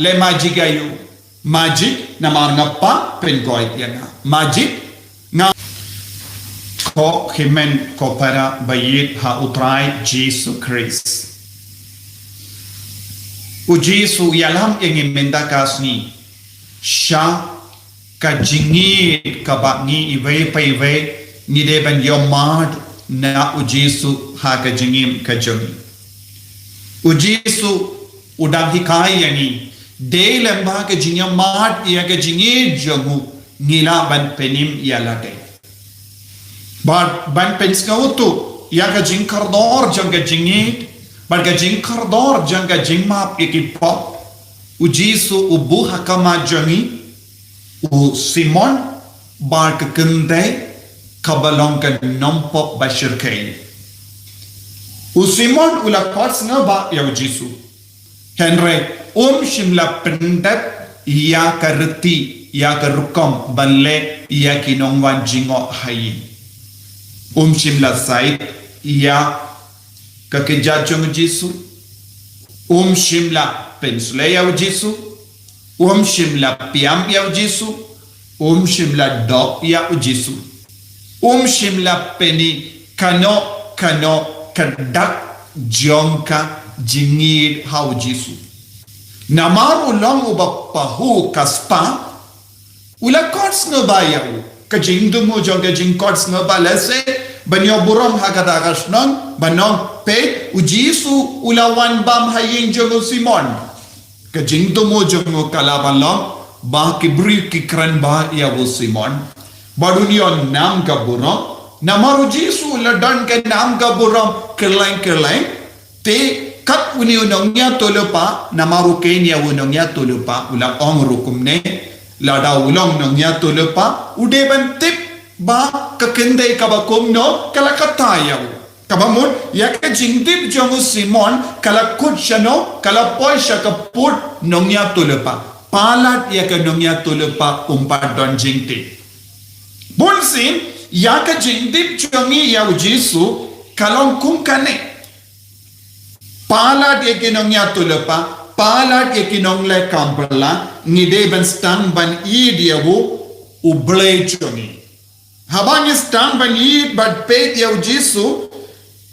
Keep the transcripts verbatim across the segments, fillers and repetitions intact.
Leh magic ïa u. Magic, namar nga Kpa, pynkoit ïa nga. Magic, nga. Ko hynmen ko para ba ïeit ha U Trai Jisu Khrist. U Jisu u ïalam ïa ngi mynta ka sngi sha ka jingïeit kaba ngi iwei pa iwei ngi dei ban ïohmad na U Jisu ha ka jingim ka jong ngi. U Jisu u dang hikai ïa ngi, dei lem bad ka jingïohmad ïa ka jingïeit jong u ngi lah ban pynim ïa lade. Bad ban pynsngewthuh ïa ka jingkordor jong ka jingïeit bad ka jingkordor jong ka jingmap ïa ki pop, U Jisu u buh ha khmat jong ngi u Simon bad ka kynthei kaba long ka nongpop ba shyrkhei. U Simon u la khot sngewbha ïa U Jisu. Hynrei um shym la pyndep ïa ka riti, ïa ka rukom ban leh ïa ki nongwan jngoh ha ïing. Um shym la sait ïa ka kjat jong U Jisu. Um shym la pynshlei ïa U Jisu. Um shym la piam ïa U Jisu. Um shym la dok ïa U Jisu. Um shym la pyni kano kano ka dak jong ka jingïeit ha U Jisu. Namar u long uba pahuh ka spah, u la khot sngewbha ïa u. Ka jingthmu jong ka jingkhot sngewbha lehse ban ïoh burom ha kata ka shnong, ban ong, peit, U Jisu u la wan bam ha ïing jong u Simon. Ka jingthmu jong u ka la ban long ba ki briew ki kren bha ïa u Simon. Bad un ïoh nam ka burom. Namar U Jisu u la don ka nam ka burom kylleng kylleng. Te kat une u nongïathuhlypa, namar u kheiñ ïa u nongïathuhlypa, u la ong ruh kumne, lada u long nongïathuhlypa, u dei ban tip ba ka kynthei kaba kumno ka la kata ïa u. Kaba mut, ïa ka jingtip jong u Simon, ka la kut shano, ka la poi sha ka pud nongïathuhlypa. Palat ïa ka nongïathuhlypa um pat don jingtip. Bunsien, ïa ka jingtip jong ngi ïa U Jisu, ka long kum kane. Palat ïa ki nongïathuhlypa, palat ïa ki nongleh kam bylla, ngi dei ban sdang ban ïeit ïa u, U Blei jong ngi. Haba ngi sdang ban ïeit bad peit ïa U Jisu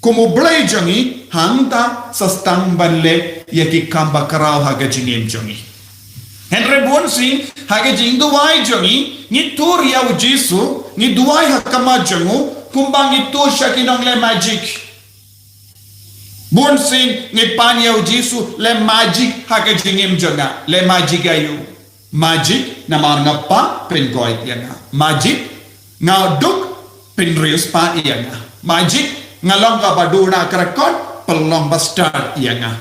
kum U Blei jong ngi, hangta sa sdang ban leh ïa ki kam ba khraw ha ka jingim jong ngi. Hynrei bunsien ha ka jingduwai jong ngi, ngi tur ïa U Jisu, ngi duwai ha khmat jong u, kumba ngi tur sha ki nongleh magic. Bunsien ngi pan ïa U Jisu, leh magic ha ka jingim jong nga, leh magic ïa u. Magic, namar nga Kpa, pynkoit ïa nga. Magic, nga duk, pynriewspah ïa nga. Magic, nga long kaba duh na ka rakot, pynlong ba stad ïa nga.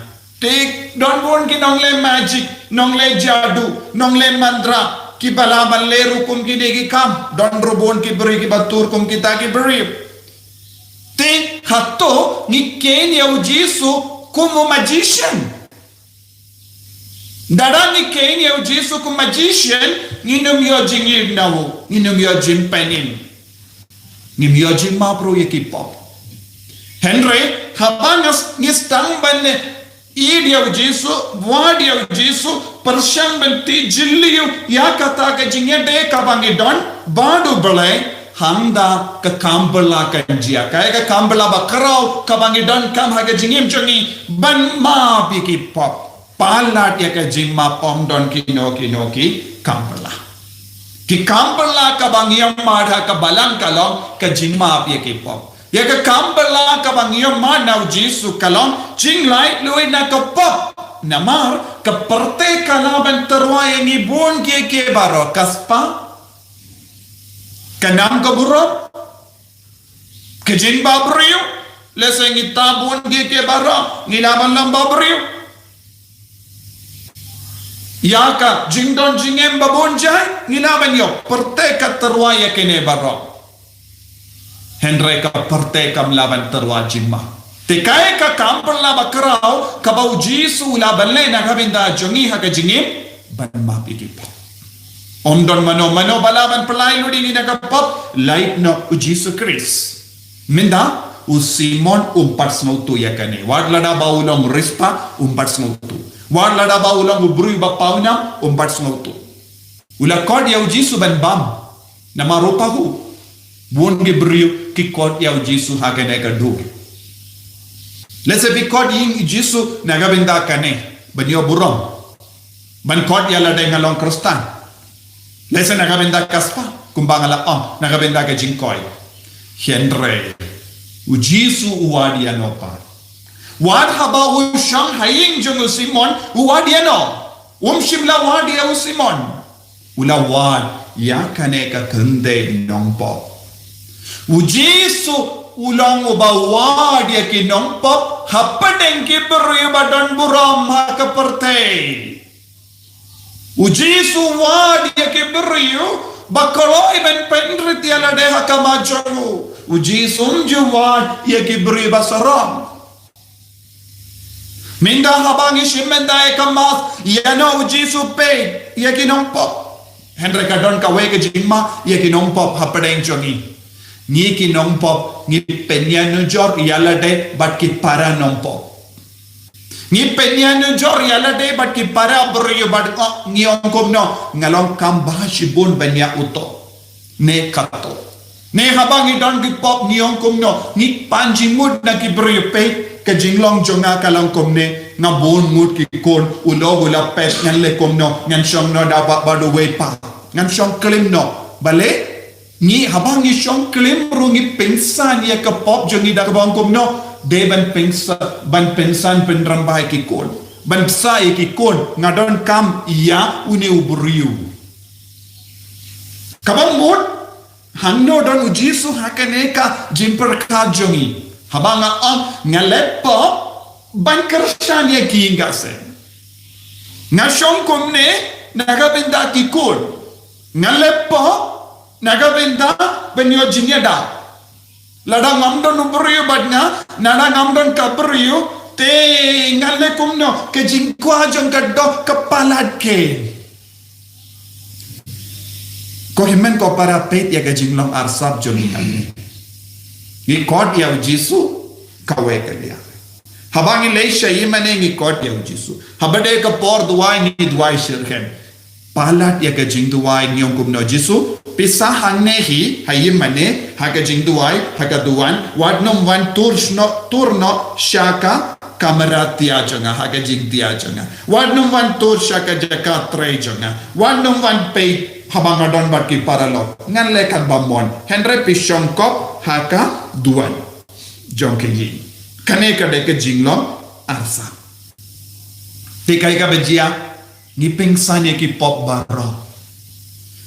Te don bun ki nongleh magic, nongleh jadu, nongleh mantra, kiba lah ban leh ruh kum kine ki kam, don ruh bun ki briew kiba tur kum kita ki briew. Te hato ngi kheiñ ïa U Jisu kum u magician? Lada ngi kheiñ ïa U Jisu kum magician, ngin ym ïoh jingïeit na u, ngin ym ïoh jingpynim. Ngim ïoh jingmap ruh ïa ki pop. Hynrei haba ngi sdang ban ïeit ïa U Jisu, wad ïa U Jisu, pyrshang ban tih jylliew ïa kata ka jingïadei kaba ngi don bad U Blei, hangta ka kam bylla kan jia. Kaei ka kam bylla ba khraw kaba ngi donkam ha ka jingim jong ngi? Ban map ïa ki pop. Palat ïa ka jingmap, ym don kino kino ki kam bylla. Ki kam bylla kaba ngi ïohmad ha ka Balang ka long ka jingmap ïa ki pop. Ïa ka kam bylla kaba ngi ïohmad na U Jisu ka long jinglaitluid na ka pop. Namar ka pyrthei ka lah ban tyrwa ïa ngi bun kiei kiei baroh, ka spah, ka nam ka burom, ka jingbabriew. Lehse ngi tap bun kiei kiei baroh, ngi lah ban long babriew. Ïa ka jingdon jingem ba bun jait ngi lah ban ïoh. Pyrthei ka tyrwa ïa kine baroh. Hynrei ka pyrthei kam lah ban tyrwa jingmap. Te kaei ka kam bylla ba khraw kaba U Jisu u lah ban leh na ka bynta jong ngi ha ka jingim? Ban map ïa ki pop. Ym don mano mano ba lah ban pyllait lut ïa ngi na ka pop, lait noh U Jisu Khrist. Mynta u Simon um pat sngewthuh ïa kane. Wat lada ba u long riewspah, um pat sngewthuh. Wat lada ba u long u briew ba pawnam, um pat sngewthuh. U la kot ïa u Jisu ban bam. Namar u pahuh. Bun ki briew ki kot ïa u Jisu ha kane ka dur. Lehse phi kot ïa u Jisu na ka bynta kane, ban ïoh burom. Ban kot ïa lade nga long Khristan. Lehse na ka bynta ka spah, kumba nga la ong, na ka bynta ka jingkoit. Hynrei u Jisu u wad ïano pat. Wat haba u shong ha ïing jong u Simon, u wad ïano. Um shym la wad ïa u Simon. U la wad ïa kane ka kynthei nongpop. U Jisu u long uba wad ïa ki nongpop hapdeng ki briew ba don burom ha ka pyrthei. U Jisu u wad ïa ki briew ba kloi ban pynrit ïa lade ha khmat jong u. U Jisu um ju wad ïa ki briew ba sarong. Mynta haba ngi shim mynta ïa ka Mass, ïano u Jisu u peit, ïa ki nongpop. Hynrei ka don kawei ka jingma ïa ki nongpop hapdeng jong ngi. Ngi ki nongpop ngi pynïanujor ïa lade bad ki para nongpop. Ngi pynïanujor ïa lade bad ki para briew bad ngi ong kumno, nga long kam ba shibun ban ïa uto. Ne kato. Ne haba ngi don ki pop ngi ong kumno, ngi pan jingmut na ki briew, peit ka jinglong jong nga ka long kumne, nga bun ngut ki khun, u lok u la pet, ngan leh kumno, ngan shong noh da bad uwei pa. Ngan shong klim noh. Balei? Ngi haba ngi shong klim ruh ngi pynsan ïa ka pop jong ngi da kaba ong kumno, dei ban pynsa, ban pynsan pynrem bha ïa ki khun. Ban bsa ïa ki khun, nga donkam ïa une u briew. Kaba mut, hangno don u Jisu ha kane ka jingpyrkhat jong ngi. Haba nga ong, nga leh pop, ban kyrshan ïa ki nga seng. Nga shong kumne, na ka bynta ki khun. Nga leh pop, na ka bynta ban ïoh jingïada. Lada ngam don u briew bad nga, lada ngam don ka briew, te ngan leh kumno, ka jingkwah jong ka doh ka palat keiñ. Ko hynmen ko para, peit ïa ka jinglong arsap jong ngi hangne. Ngi kot ïa u Jisu, kawei ka liang. Haba ngi leit sha ïingmane ngi kot ïa u Jisu. Haba dei ka por duwai ngi duwai shitrhem. Palat ïa ka jingduwai ngi ong kumno, Jisu, phi sah hangne hi, ha ïingmane, ha ka jingduwai, ha ka duwan, wat nym wan tur shno, tur noh, sha ka kamra tia jong nga, ha ka jingtia jong nga. Wat nym wan tur sha ka jaka trei jong nga. Wat nym wan peit haba nga don bad ki paralok. Ngan leh katba mon. Hynrei phi shongkop ha ka duwan jong ka ïing. Kane ka dei ka jinglong arsap. Te kaei kaba jia, ngi pynsan ïa ki pop baroh.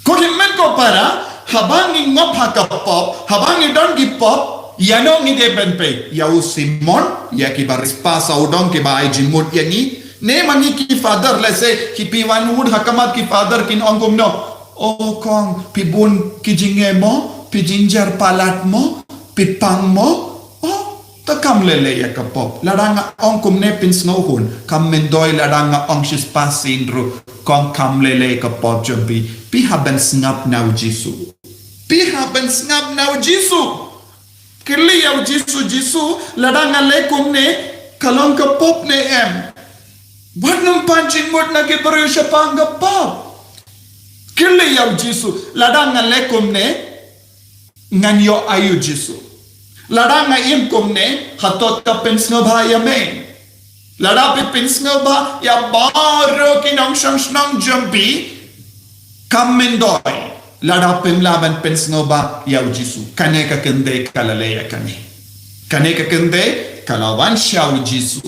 Ko hynmen ko para, haba ngi ngop ha ka pop, haba ngi don ki pop, ïano ngi dei ban peit, ïa u Simon, ïa kiba riewspah sawdong kiba ai jingmut ïa ngi, ne ma ngi ki father, lehse ki phi wan wut ha khmat ki father kin ong kumno, o kong, phi bun ki jingeh mo, phi jynjar palat mo, phi pang mo, o, te kam leh leh ïa ka pop. Lada nga ong kumne pynsngew hun, kam myntoi lada nga ong shispah sien ruh, kong kam leh leh ïa ka pop jong phi. Phi hap ban sngap na u Jisu. Phi hap ban sngap na u Jisu. Kylli ïa u Jisu, Jisu, lada nga leh kumne, ka long ka pop ne em. Wat nym pan jingmut na ki briew shaphang ka pop. Kylli ïa u Jisu, lada nga leh kumne, ngan ïoh aïu Jisu. Lada nga im kumne, hato ka pynsngewbha ïa me. Lada phi pynsngewbha ïa baroh ki nongshong shnong jong phi, kam myntoi. Lada phim lah ban pynsngewbha ïa u Jisu. Kane ka kynthei ka la leh ïa kane. Kane ka kynthei ka la wan sha u Jisu.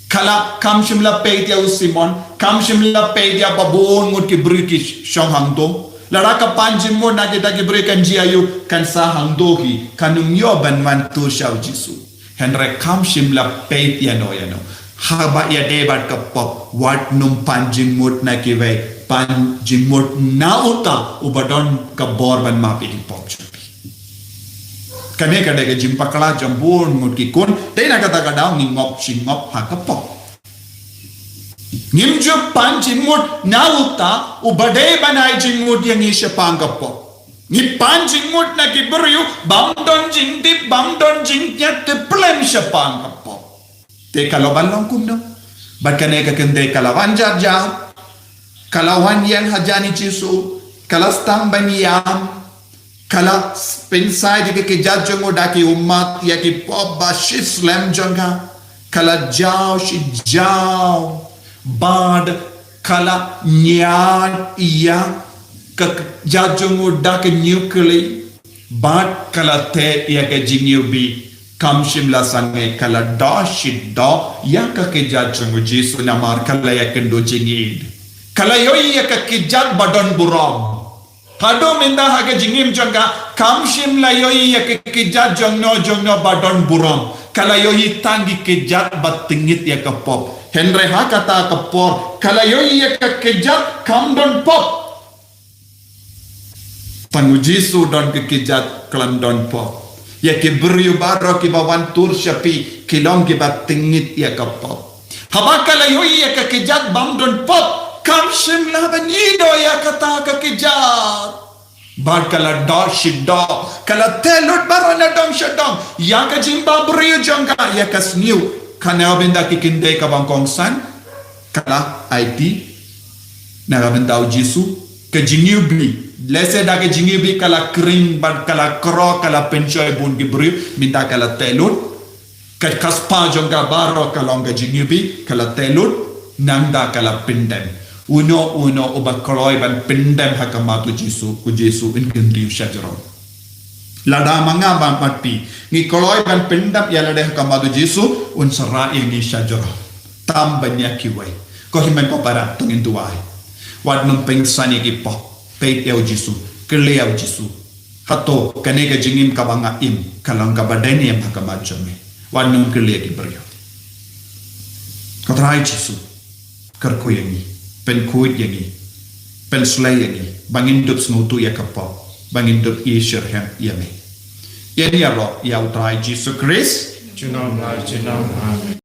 Ka la, kam shym la peit ïa u Simon, kam shym la peit ïa ba bun ngut ki briew ki shong hangto. Lada ka pan jingmut na kita ki briew kan jia aïu, kan sah hangto hi, kan ym ïoh ban wan tur sha u Jisu. Hynrei kam shym la peit ïano ïano. Haba ïadei bad ka pop, wat nym pan jingmut na kiwei, pan jingmut na uta uba don ka bor ban map ïa ki pop jong phi. Kane ka dei ka jingpakla jong bun ngut ki khun, te na kata ka daw ngi ngop shi ngop ha ka pop. Ngim ju pan jingmut na uta uba dei ban ai jingmut ïa ngi shaphang ka pop. Ngi pan jingmut na ki briew bym don jingtip, bym don jingïatiplem shaphang ka pop. Te ka la ban long kumno? Bad kane ka kynthei ka la wan jat jat, ka la wan ïeng hajan i Jisu, ka la sdang ban ïam, ka la pynshai da ka kjat jong u da ki ummat ïa ki pop ba shi slem jong ka, ka la jaw shi jaw, bad ka la ñiad ïa ka kjat jong u da ka ñiuhkhlieh, bad ka la teh ïa ka jingïewbih, kam shym la sangeh, ka la doh shi doh ïa ka kjat jong u Jisu namar ka la ïakynduh jingïeid. Ka la ïohi ïa ka kjat ba don burom. Haduh mynta ha ka jingim jong ka, kam shym la ïohi ïa ka kjat jongno jongno ba don burom. Ka la ïohi tang ki kjat ba tyngit ïa ka pop. Hynrei ha kata ka por, ka la ïohi ïa ka kjat kam don pop. Tang u Jisu don ka kjat khlem don pop. Ïa ki briew baroh kiba wan tur sha phi, ki long kiba tyngit ïa ka pop. Haba ka la ïohi ïa ka kjat bym don pop, kam shym la ban ïehnoh ïa kata ka kjat. Bad ka la doh shi doh, ka la teh lut baroh na dong sha dong ïa ka jingbabriew jong ka, ïa ka sniew. Kane ka bynta ki kynthei kaba kongsan, ka la aiti na ka bynta u Jisu. Ka jingïewbih, lehse da ka jingïewbih ka la khring bad ka la khroh, ka la pynshoi bun ki briew, mynta ka la teh lut. Ka, ka spah jong ka baroh ka long ka jingïewbih, ka la teh lut, nangta ka la pyndem. Uno uno uba kloi ban pyndem ha khmat u Jisu, u Jisu un kynriah shajrong. Lada ma nga bad ma phi ngi kloi ban pyndem ïa lade ha khmat u Jisu, un sa rah ïa ngi shajrong. Tam ban ïa kiwei. Ko hynmen ko para, to ngin duwai. Wat nym pynsan ïa ki pop. Peit ïa u Jisu. Kylli ïa u Jisu. Hato kane ka jingim kaba nga im ka long kaba dei ne em ha khmat jong me? Wat nym kylli ïa ki briew. Ko Trai Jisu, kyrkhu ïa ngi, pynkhuid ïa ngi, pynshlei ïa ngi ba ngin dup sngewthuh ïa ka pop, ba ngin dup ïashitrhem ïa me. Ïa ngi ïaroh ïa u Trai Jisu Khrist. Junom la junom. Amen.